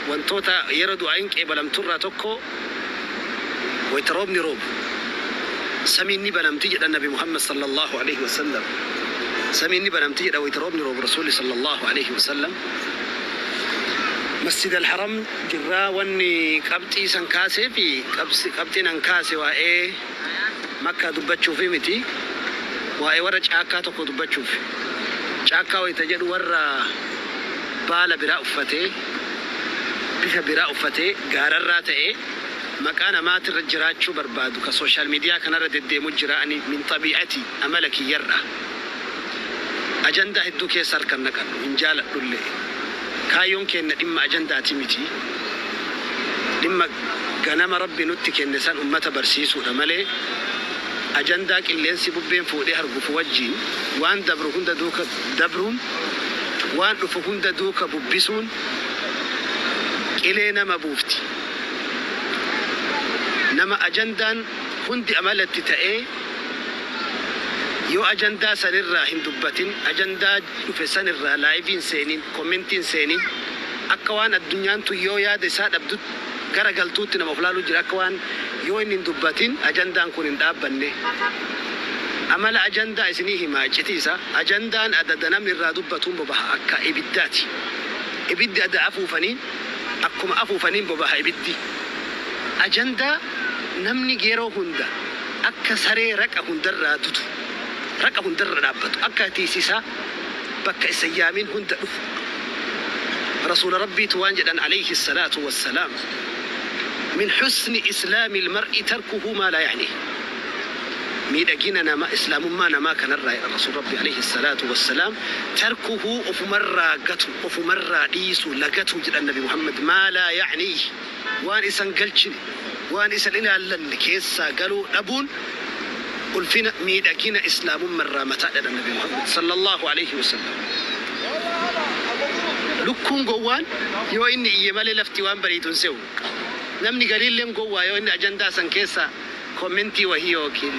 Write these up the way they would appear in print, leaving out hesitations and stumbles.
Wantoota yeroo du'aa'iin qeebalamturraa tokko wayta roobni roobu samiin ni banamti jedha Nabi Muhammad sallallahu alaihi wasallam. Samiin ni banamti jedha wayta roobni roobu Rasuulli sallallahu alaihi wasallam. Masjid al-Haram jirraa. Wanni qabxii san kaasee fi qabxiin an kaase waa'ee Makkaa dubbachuufi miti, waa'ee warra caakkaa tokko dubbachuuf. Caakkaa wayta jedhu warra baala biraa uffatee, bifa biraa uffatee, gaararraa ta'ee maqaa namaatirra jiraachuu barbaadu ka social media kanarra deddeemu jira. Ani min xabii'ati, amala kiyyarra, ajandaa hedduu keessa harka hin naqadhu, hin jaaladhullee. Kaayyoon keenna dhimma ajandaati miti, dhimma ganama Rabbi nutti kenne san ummata barsiisuudha malee ajandaa qilleensi bubbeen fuudhee hargufu wajjiin waan dabru hunda duuka dabruun, waan dhufu hunda duuka bubbisuun qilee nama buufti. Nama ajandaan hundi amala itti ta'ee, yoo ajandaa sanirraa hin dubbatin, ajandaa dhufe sanirraa live hin seenin, comment hin seenin, akka waan addunyaan tun yoo yaada isaa dhabdu gara galtuutti nama of laaluu jira, akka waan yoo inni hin dubbatin ajandaan kun hin dhaabbanne. Amala ajandaa isinii himaa, iccitii isaa. Ajandaan adada namni irraa dubbatuun bobaha, akka ibiddaati. Ibiddi ada afuufaniin, akkuma afuufaniin bobaha ibiddi. Ajandaa namni yeroo hunda akka saree raqa hundarraa dutu, raqa hundarra dhaabbatu, akka tiisisaa bakka isa yaamin hunda dhufu. Rasuula Rabbiitu waan jedhan alayhi salaatu wassalaam: "من حسن إسلام المرء تركه ما لا يعنيه." Miidhagina nama islaamummaa namaa kanarraa jedha Rasuul Rabbi alayhi salaatu wassalaam, تركه, ofumarraa gatu, ofumarraa dhiisu, lagatu jedhan Nabi Muhammad, ما لا يعنيه, waan isan galchine, waan isan ilaallanne keessaa galuu dhabuun ulfina miidhagina islaamummarraa mataa jedhan Nabi Muhammad sallallahu alayhi wasallam. Lukkuun gowwaan yoo inni iyye malee lafti waan bariitu hin se'u. Namni gariilleen gowwaa yoo inni ajandaa san keessa comment wahii yookiin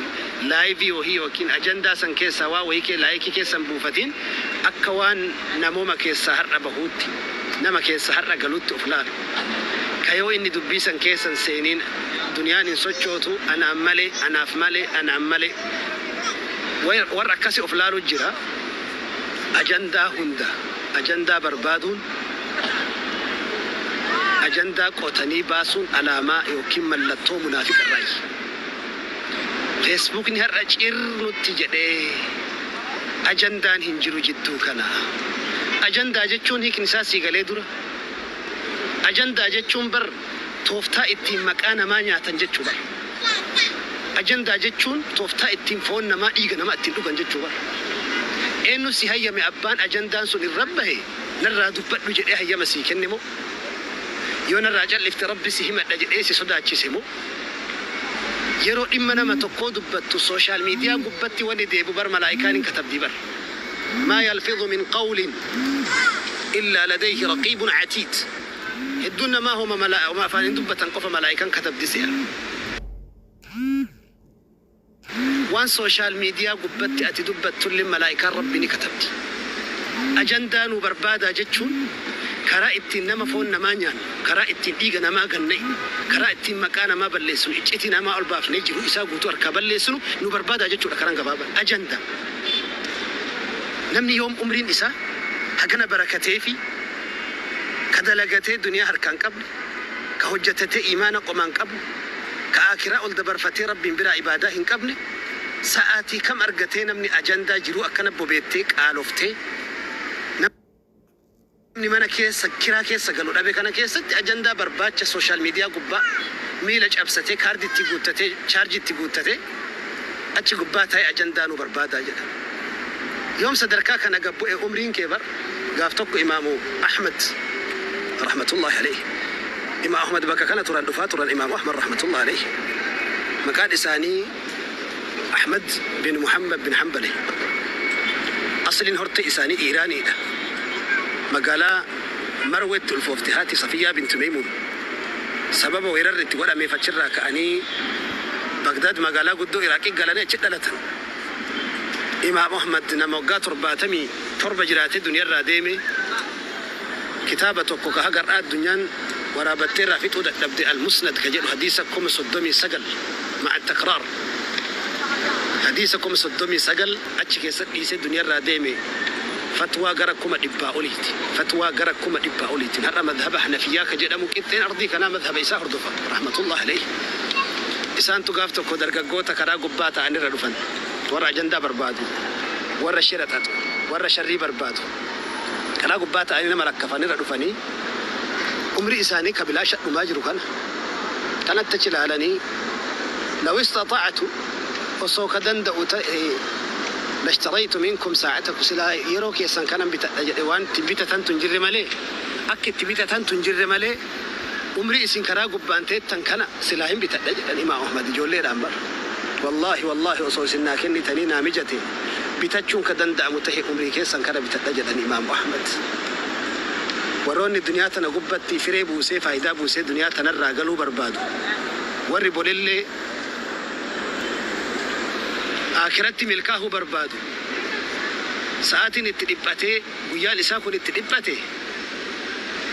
live wahii yookiin ajandaa san keessaa waa wahii kee like keessan buufatiin, akka waan namooma keessaa har'a bahuutti, nama keessa har'a galuutti of laalu. Ka yoo inni dubbii san keessan seeniin duniyaan hin sochootu, anaan malee, anaaf malee, anaan malee, warra akkasi of laalu jira. Ajandaa hunda ajandaa barbaaduun, ajandaa qotanii baasuun alaamaa yookiin mallattoo munaafiqarraayi. Feesbuukni har'a cir nutti jedhee ajandaan hin jiru jidduu kana. Ajandaa jechuun hiikni isaa sii galee dura? Ajandaa jechuun bar tooftaa ittiin maqaa namaa nyaatan jechuu bar. Ajandaa jechuun tooftaa ittiin foon namaa, dhiiga namaa ittiin dhugan jechuu bar. Eenyu si hayyame? Abbaan ajandaan sun irra bahe narraa dubbadhu jedhee hayyama sii kenne moo, yoo narraa callifte Rabbi si himadha jedhee si sodaachise moo? Yeroo dhimma nama tokkoo dubbattu social media gubbatti wani deebu bar malaa'ikaan hin katabdii bar. ما يلفظ من قول إلا لديه رقيب عتيد. Hedduun namaa homa homa afaan hin dubbatan qofa malaa'ikaan katabdi se'a. Waan social media gubbatti ati dubbattullee malaa'ikaan Rabbi ni katabdi. Ajandaa nu barbaadaa jechuun karaa ittiin nama foon namaa nyaannu, karaa ittiin dhiiga namaa ganna'inu, karaa ittiin maqaa namaa balleessinu, iccitii namaa ol baafnee jiru isaa guutuu harkaa balleessinu nu barbaadaa jechuudha karaan gabaabaan. Ajandaa. Namni yoom umriin isaa hagana barakatee fi ka dalagatee duniyaa harkaan qabne, ka hojjetatee imaana qomaan qabne, ka akiraa ol dabarfatee Rabbiin biraa ibaadaa hin qabne, sa'aatii kam argatee namni ajandaa jiruu akkana bobeettee qaaloftee, namni mana keessa kiraa keessa galu dhabe kana keessatti ajandaa barbaacha social media gubbaa miila cabsatee, kaardii itti guuttatee, chaarjii itti guuttatee, achi gubbaa taa'ee ajandaa nu barbaadaa jedha. Yoom sadarkaa kana gabbu'e umriin kee bar? Gaaf tokko Imaamu Ahmad rahmatullahi alayhi, Imaam Ahmad bakka kana turan, dhufaa turan. Imaamu Ahmad rahmatullahi alayhi, maqaan isaanii Ahmad bin Muhammad bin Hanbali. Asliin hortee isaanii Iiraaniidha. Magaalaa Marweetti ulfoofte haati Safiyyaa binti Maymuun. Sababa weerarri itti godhameef achirraa ka'anii Bagdaad, magaalaa guddoo Iraaqii galanii achi dhalatan. Imaam Ahmad nama waggaa 77 jiraatee duniyarraa deeme. Kitaaba tokko ka haga har'aa addunyaan waraabattee irraa fixuu dadhabde Al-Musnad ka jedhu hadiisa 39,000 ma'a takraar hadiisa 39,000 achi keessatti dhiisee duniyarraa deeme. Fatwaa gara 100,000 oliiti. Fatwaa gara 100,000 oliitiin har'a madhaba Hanafiyyaa ka jedhamu qixxeen ardii kanaa madhaba isaa hordofa rahmatullah alayhi. Isaantu gaaf tokko dargaggoota karaa gubbaa ta'anirra dhufan, warra ajandaa barbaadu, warra shira xaxu, warra sharrii barbaadu, karaa gubbaa ta'anii nama lakkafanirra dhufanii umrii isaanii ka bilaasha dhumaa jiru kana kanatti achi ilaalanii, law istaxa'tu, osoo ka danda'u ta'e, lashtaraytu minkum saa'atakum, silaa yeroo keessan kanan bitadha jedhe. Waan itti bitatantu hin jirre malee, akka itti bitatantu hin jirre malee, umrii isin karaa gubbaan teettan kana silaa hin bitadha jedhan Imaam Ahmad ijoolleedhaan bar. Wallaahi wallaahi, osoo isin naa kennitanii naa mijate, bitachuun ka danda'amu tahe, umrii keessan kana bitadha jedhan Imaam Ahmad. Warroonni duniyaa tana gubbatti firee buusee, faayidaa buusee duniyaa tanarraa galuu barbaadu, warri bolellee aakiratti milkaahuu barbaadu, sa'aatiin itti dhiphatee guyyaan isaa kun itti dhiphate,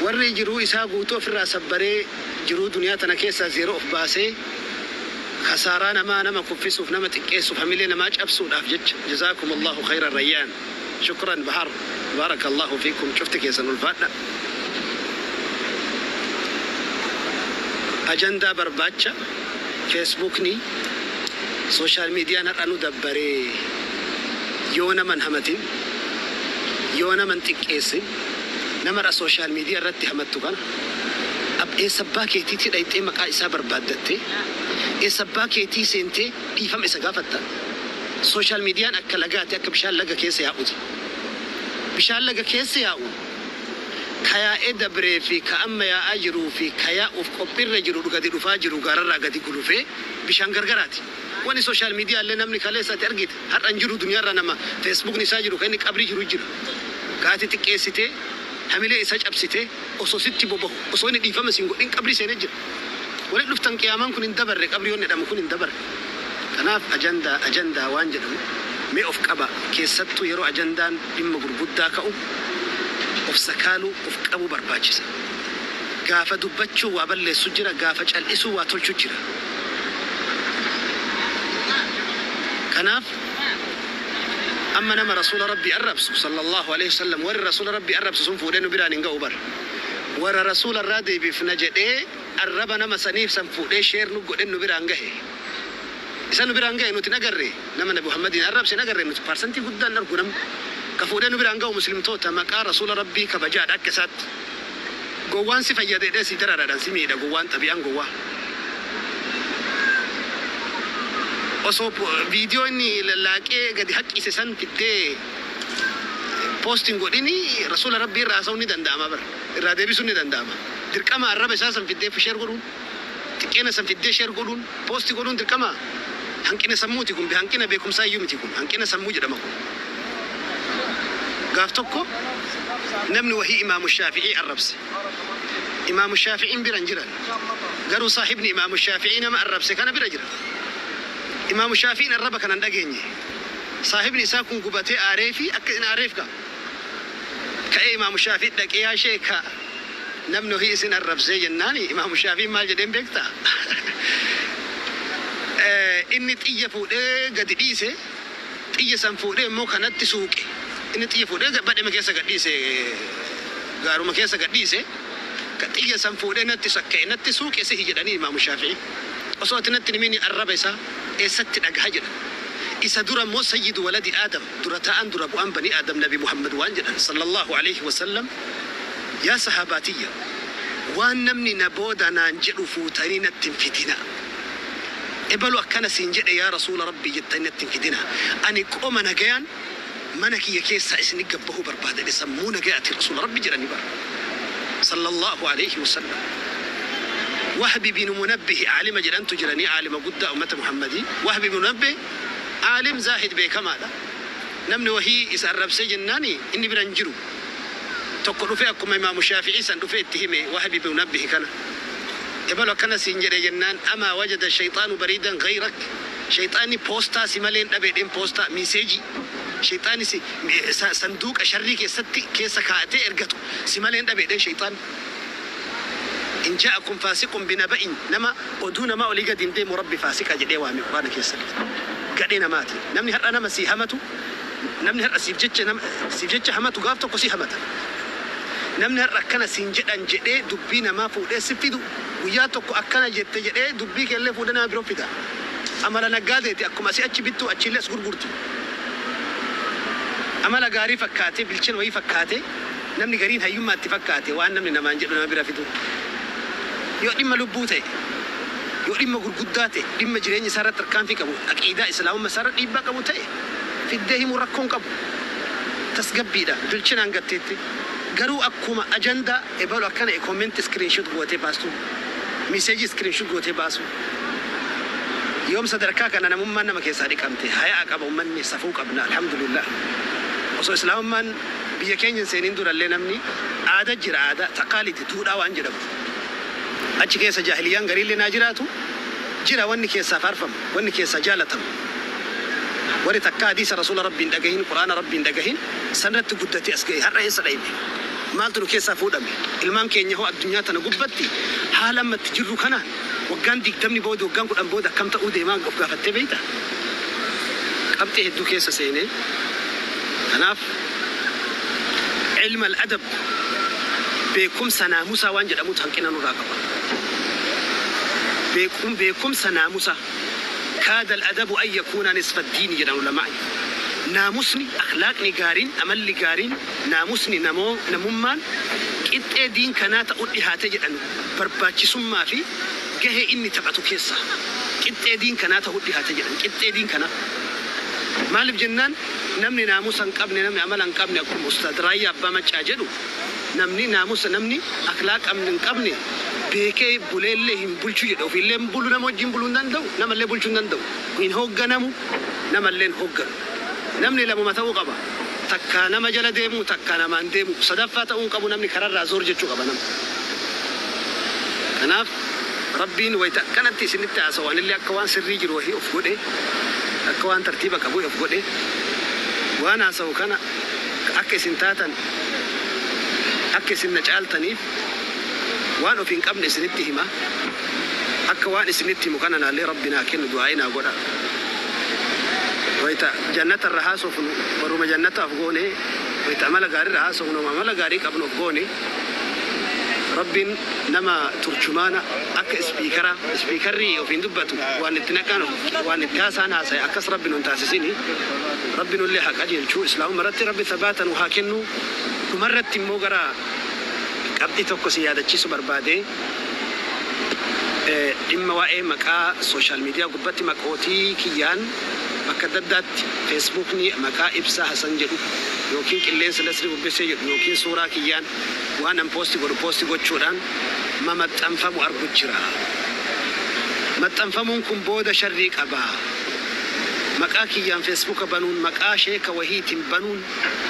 warri jiruu isaa guutuu ofirraa sabbaree jiruu duniyaa tana keessaa zeeroo of baasee kasaaraa namaa nama kuffisuuf, nama xiqqeessuuf, hamilee namaa cabsuudhaaf jecha. Jazaakum Allahu khayran. Rayyaan, shukran. Bahar, baaraka Allahu fiikum. Cufti keessan ulfaadha. Ajandaa barbaacha Facebookni, social mediaan har'a nu dabbaree, yoo naman hamatin, yoo naman xiqqeessin, namarra social media irratti hamattu kana eessa abbaa keetiitii dhayxee maqaa isaa barbaaddatte? Eessa abbaa keetii seentee dhiifama isa gaafatta? Social mediaan akka lagaati, akka bishaan laga keessa yaa'uti. Bishaan laga keessa yaa'u ka yaa'ee dabree fi ka amma yaa'aa jiruu fi ka yaa'uuf qophiirra jiru gadi dhufaa jiru gaararraa gadi gulufee bishaan gargaraati. Wani social media illee namni kaleessa ati argite har'a hin jiru. Duniyaarra nama Facebookni isaa jiru kan inni qabrii jiru jira. Gaati xiqqeessitee hamilee isa cabsitee osoo sitti bobahu, osoo inni dhiifama siin godhin qabrii seenee jira. Walitti dhuftan qiyaamaan kun hin dabarre, qabrii yoon jedhamu kun hin dabarre. Kanaaf ajandaa ajandaa waan jedhamu mee of qaba. Keessattuu yeroo ajandaan dhimma gurguddaa ka'u of sakaaluu, of qabuu barbaachisa. Gaafa dubbachuu waa balleessu jira, gaafa cal'isuu waa tolchu jira. Kanaaf amma nama Rasuula Rabbii arrabsu sallallahu alaihi wasallam, warri Rasuula Rabbii arrabsu sun fuudhee nu biraan hin ga'u bar. Warra Rasuula irraa deebifna jedhee arraba nama saniif san fuudhee share nu godhe nu biraan gahe. Isa nu biraan gahe nuti nagarre, nama Nabi Muhammadiin arrabse nagarre nuti parsantii guddaan argu. Nam ka fuudhee nu biraan ga'u muslimtoota maqaa Rasuula Rabbii kabajaadha akka isaatti. Gowwaan si fayyadee si dararaadhaan si miidha. Gowwaan xabi'aan gowwaa. Osoo viidiyoo inni lallaaqee gadi haqqise san fiddee postiin godhini Rasuula Rabbii irraa haasa'uun ni danda'ama bara. Irraa deebisuun ni danda'ama. Dirqama arraba isaa san fiddee share godhuun, xiqqeena san fiddee share godhuun, post godhuun dirqama? Hanqina sammuuti kun, hanqina beekumsaa iyyuu miti kun, hanqina sammuu jedhama kun. Gaaf tokko namni wahii Imaamu Shaafi'ii arrabse. Imaamu Shaafi'iin bira hin jiran. Garuu saahibni Imaamu Shaafi'ii nama arrabse kana bira jira. Imaamu Shaafi'iin arraba kana hin dhageenye. Saahibni isaa kun gubatee aaree fi akka inni aareef ka. Ka'ee Imaamu Shaafi'ii dhaqee, "Yaa sheeka, namni wahii isin arrabsee" jennaani Imaamu Shaafi'iin maal jedheen beektaa? Inni xiyya fuudhee gadi dhiise, xiyya san fuudhee immoo kanatti suuqe. Inni xiyya fuudhee badhema keessa gad dhiise, gaaruma keessa gad dhiise. Ka xiyya san fuudhee natti sakka'e, natti suuqe sihi jedhanii Imaamu Shaafi'ii. Osoo ati natti himini arraba isaa eessatti dhagaha jedhan. Isa dura immoo sayyidu waladi Aadam, dura ta'an, dura bu'an banii Aadam, Nabi Muhammad waan jedhan sallallahu alaihi wasallam: "Yaa sahabaatiyya, waan namni na booda naan jedhu fuutanii natti hin fidina. Ebalu akkana siin jedhe yaa Rasuula Rabbii jettanii natti hin fidina. Ani qoma nagayaan mana kiyya keessaa isin gabbahuu barbaadadhe, sammuu nagayaati Rasuula Rabbi" jedhani bara sallallahu alaihi wasallam. Wahbi bin Munabbih aalima jedhantu jiranii, aalima guddaa ummata Muhammadii. Wahbi bin Munabbih aalim zaahid beekamaadha. Namni wahii isa arrabsee jennaani inni bira hin jiru. Tokko dhufee akkuma Imaamu Shaafi'ii san dhufee itti hime Wahbi bin Munabbih kana. Ebalu akkana siin jedhe jennaan, "Amaa wajada shayxaanu bariidan gayrak, shayxaanni poostaa si malee hin dhabeedheen, poostaa message Shayxaani si sanduuqa sharrii keessatti keessa kaa'atee ergatu si malee hin dhabeedheen shayxaan. In jaa'akum faasiqun binaba'in, nama oduu namaa olii gadi hin deemu Rabbi faasiqa jedhee waame Qur'aana keessatti. Gadhee namaati. Namni har'a nama sii hamatu, namni har'a siif jecha nama siif jecha hamatu gaaf tokko si hamata. Namni har'a akkana siin jedhan jedhee dubbii namaa fuudhee si fidu guyyaa tokko akkana jette jedhee dubbii keellee fuudhee nama biroo fida. Amala naggaadeeti, akkuma asii achi bittu achiillee as gurgurti. Amala gaarii fakkaatee, bilchina wayii fakkaatee, namni gariin hayyummaa itti fakkaate waan namni namaan jedhu nama bira fidu. Yoo dhimma lubbuu ta'e, yoo dhimma gurguddaa ta'e, dhimma jireenya isaa irratti tarkaanfii qabu, aqiidaa Islaamummaa isaa irra dhiibbaa qabu ta'e, fiddee himuu rakkoo hin qabu. Tasgabbiidhaan, bilchinaan gatteetti. Garuu akkuma ajandaa ebalu akkana comment screenshot gootee baastu, message screenshot gootee baasu. Yoom sadarkaa kana namummaan nama keessaa dhiqamte? Haya'a qaba ummanni, safuu qabna, alhamdulillah. Osoo Islaamummaan biyya keenya hin seeniin durallee namni aada jira, aadaa taqaaliiti, duudhaa waan jedhamu. Achi keessa jaahiliyyaan gariillee naa jiraatu jira, wanni keessaa faarfamu, wanni keessaa jaalatamu. Warri takka hadiisa Rasuula Rabbii hin dhagahin, Qur'aana Rabbii hin dhagahin, sanirratti guddatee as ga'e. Har'a eessa dhayne? Maaltu nu keessaa fuudhame? Ilmaan keenya hoo addunyaa tana gubbatti haala amma itti jirru kanaan waggaan 20 booda, waggaan 10 booda akkam ta'uu deemaa of gaafattee beektaa? Qabxii hedduu keessa seenee. Kanaaf ilma al-adab, beekumsa naamusaa waan jedhamutu hanqina nurraa qaba. Beekumsa naamusaa, kaada al-adabu an yakuuna nisfa diini jedhan ulamaa'in. Naamusni, akhlaaqni gaariin, amalli gaariin, naamusni, namoo namummaan qixxee diin kanaa ta'u dhihaate jedhan, barbaachisummaa fi gahee inni taphatu keessa. Qixxee diin kanaa ta'u dhihaate jedhan, qixxee diin kanaa. Maaliif jennaan, namni naamusa hin qabne, namni amala hin qabne, akkuma Ustaad Raayyaa Abbaa Maccaa jedhu, namni naamusa, namni akhlaaqa hin qabne beekee buleellee hin bulchu jedhe. Ofiillee hin bulu, nama wajjin buluu hin danda'u, namallee bulchuu hin danda'u. Hin hoogganamu, namallee hin hoogganu. Namni lamuma ta'uu qaba. Takka nama jala deemu, takka namaan deemu. Sadaffaa ta'uu hin qabu namni, kararraa zoor jechuu qaba nama. Kanaaf Rabbiin wayita akkanatti isinitti haasa'u, anillee akka waan sirrii jiru wahii of godhe, akka waan tartiiba qabu of godhe waan haasa'u kana, akka isin taatan, akka isin na caaltaniif waan of hin qabne isinitti hima. Akka waan isinitti himu kana naallee Rabbi naa kennu du'aa'ii naa godha. Wayita jannata irra haasofnu warruma jannataaf goone, wayita amala gaarii irra haasofnu amala gaarii qabnu of goone. Rabbiin nama turjumaana akka speaker, speakerri ofiin dubbatu, waan itti naqan, waan itti haasaan haasa'e, akkas Rabbi nun taasisini. Rabbi nullee haa qajeelchu, Islaamuma irratti Rabbi thabaata nu haa kennu. Dhumarratti immoo gara qabxii tokko si yaadachiisu barbaade. Dhimma waa'ee maqaa social media gubbatti maqootii kiyyaan bakka adda addaatti Facebookni maqaa Ibsaa Hasan jedhu yookiin Qilleensa Nasrii Bubbisee jedhu yookiin suuraa kiyyaan waan an post godhu post gochuudhaan mamaxxanfamu argu jira. Maxxanfamuun kun booda sharrii qaba. Maqaa kiyyaan Facebooka banuun, maqaa sheeka wahiitiin banuun,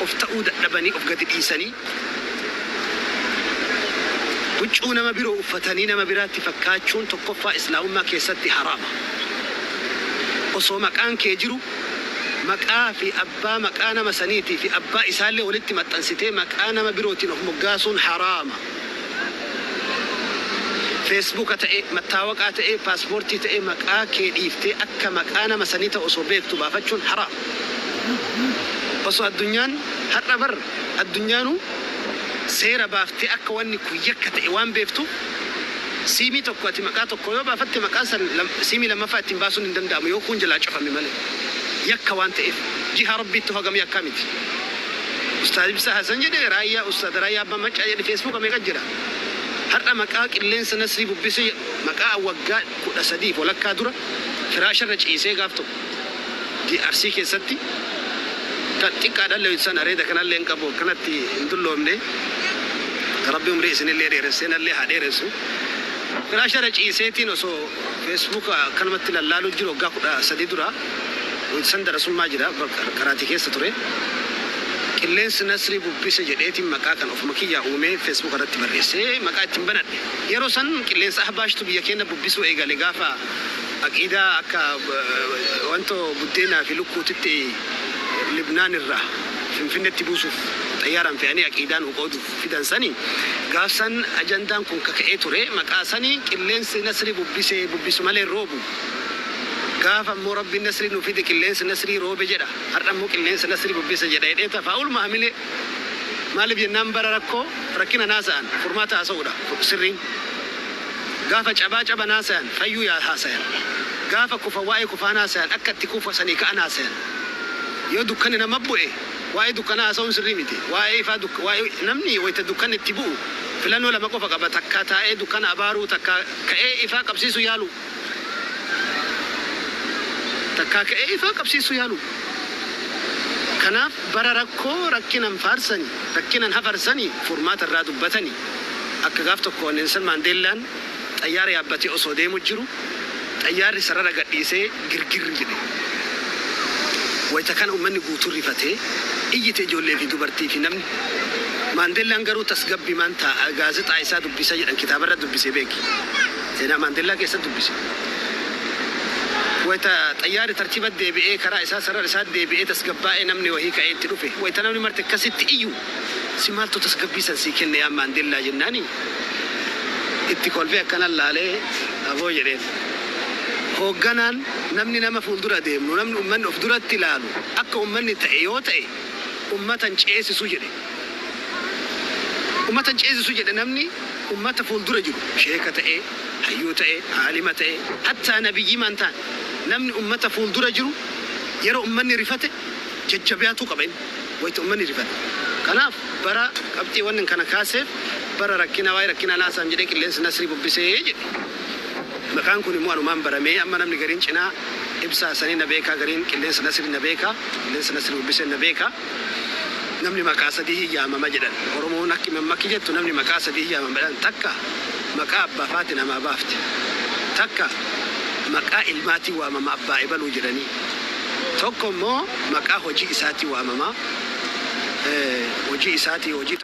of ta'uu dadhabanii of gadi dhiisanii huccuu nama biroo uffatanii nama biraatti fakkaachuun tokkoffaa Islaamummaa keessatti haraama. Osoo maqaan kee jiru maqaa fi abbaa maqaa nama saniitii fi abbaa isaallee walitti maxxansitee maqaa nama birootiin of moggaasuun haraama. Facebooka ta'e, mattaawaqaa ta'e, paaspoortii ta'e, maqaa kee dhiiftee akka maqaa nama sanii ta'u osoo beektu baafachuun haraama. Osoo addunyaan har'a bar addunyaanuu seera baaftee akka wanni kun yakka ta'e waan beektu, siimii tokko ati maqaa tokko yoo baafatte maqaa san siimii lammaffaa ittiin baasuun hin danda'amu yoo kun jalaa cufame malee, yakka waan ta'eef. Jiha Rabbiitti hagam yakkaa miti. Ustaaz Ibsaa Hasan jedhe, Raayyaa, Ustaaz Raayyaa Abbaa Maccaa jedhe, Facebooka meeqa jira. Har'a maqaa Qilleensa Nasrii Bubbisee jedhu, maqaa waggaa 13f walakkaa dura firaasharra ciisee gaaf tokko Arsii keessatti kan xiqqaadhallee san, areeda kanallee hin qabu, akkanatti hin dulloomne. Rabbi umrii isinillee dheeressee nallee haa dheeressu. Firaasharra ciiseetiin osoo Facebooka akkanumatti lallaaluu jiru waggaa 13 dura san darasummaa jira, karaatii keessa ture. Qilleensi Nasrii Bubbise jedheetiin maqaa kan ofuma kiyyaa uumee Facebook irratti barreessee maqaa ittiin banadhe. Yeroo san qilleensa Ahbaashtu biyya keenya bubbisuu eegale, gaafa aqiidaa akka wantoo buddeenaa fi lukkuutitti Libnaan irraa Finfinneetti buusuuf xayyaaraan fe'anii aqiidaan qooduuf fidan sanii gaafsan ajandaan kun kaka'ee ture. Maqaa sanii qilleensi nasrii bubbisee bubbisu malee roobu. Gaafa immoo Rabbiin nasrii nu fide qilleensi nasrii roobe jedha, har'a immoo qilleensi nasrii bubbise jedha jedhee tafaa'ulma hamilee. Maaliif jennaan bara rakkoo rakkina naasa'an furmaata haasa'uudha sirriin. Gaafa cabaa caba naasa'an fayyuu yaa haasayan. Gaafa kufa waa'ee kufaa naasa'an akka itti kufa sanii ka'an haasayan. Yoo dukkanni nama bu'e waa'ee dukkanaa haasa'uun sirrii miti. Waa'ee ifaa waa'ee namni wayita dukkanni itti bu'u filannoo lama qofa qaba, takkaa taa'ee dukkana abaaruu, takkaa ka'ee ifaa qabsiisuu yaalu. Takkaa ka'ee ifaa qabsiisuu yaalu. Kanaaf bara rakkoo rakkinan faarsani, rakkinan hafarsani, furmaata irraa dubbatani. Akka gaaf tokko Nelson Maandeellaan xayyaara yaabbatee osoo deemu jiru xayyaarri sarara gadhiisee girgirri jedhe. Wayita kana uummanni guutuun rifatee iyyite, ijoollee fi dubartii fi namni. Maandeellaan garuu tasgabbiimaan taa'a gaazexaa isaa dubbisa jedhan, kitaabarra dubbisee beeki. Seenaa Maandeellaa keessa dubbise. Wayita xayyaarri tartiiba deebi'ee karaa isaa sarara isaa deebi'ee tasgabbaa'ee namni wahii ka'ee itti dhufe. Wayita namni marti akkasitti iyyu, si maaltu tasgabbii san sii kenne yaa Maandeellaa jennaani itti kolfee akkana laalee aboo jedheen. Hoogganaan namni nama fuuldura deemu, namni uummanni of duratti ilaalu akka uummanni ta'e yoo ta'e ummatan ceesisu jedhe. Ummatan ceesisu jedhe. Namni ummata fuuldura jiru sheeka ta'e, hayyuu ta'e, aalima ta'e, hattaa nabiyyi maan ta'an, namni ummata fuuldura jiru yeroo ummanni rifate jajjabeetu qaba inni wayita ummanni rifate. Kanaaf bara qabxii wannan kana kaaseef bara rakkina waa'ee rakkina naasaan jedhee qilleensi nasrii bubbisee jedhe. Maqaan kun immoo anumaan baramee amma namni gariin cinaa ibsaa sanii na beekaa, gariin qilleensa nasrii na beekaa, qilleensa nasrii bubbisee na beekaa. Namni maqaa sadii yaamama jedhan. Oromoon akki mammakki jettu namni maqaa sadii yaamama jedhan. Takka maqaa abbaa faati namaa baafte. Takka maqaa ilmaatii waamama, abbaa ebaluu jedhanii. Tokko immoo maqaa hojii isaatii waamama. Hojii isaatii hojii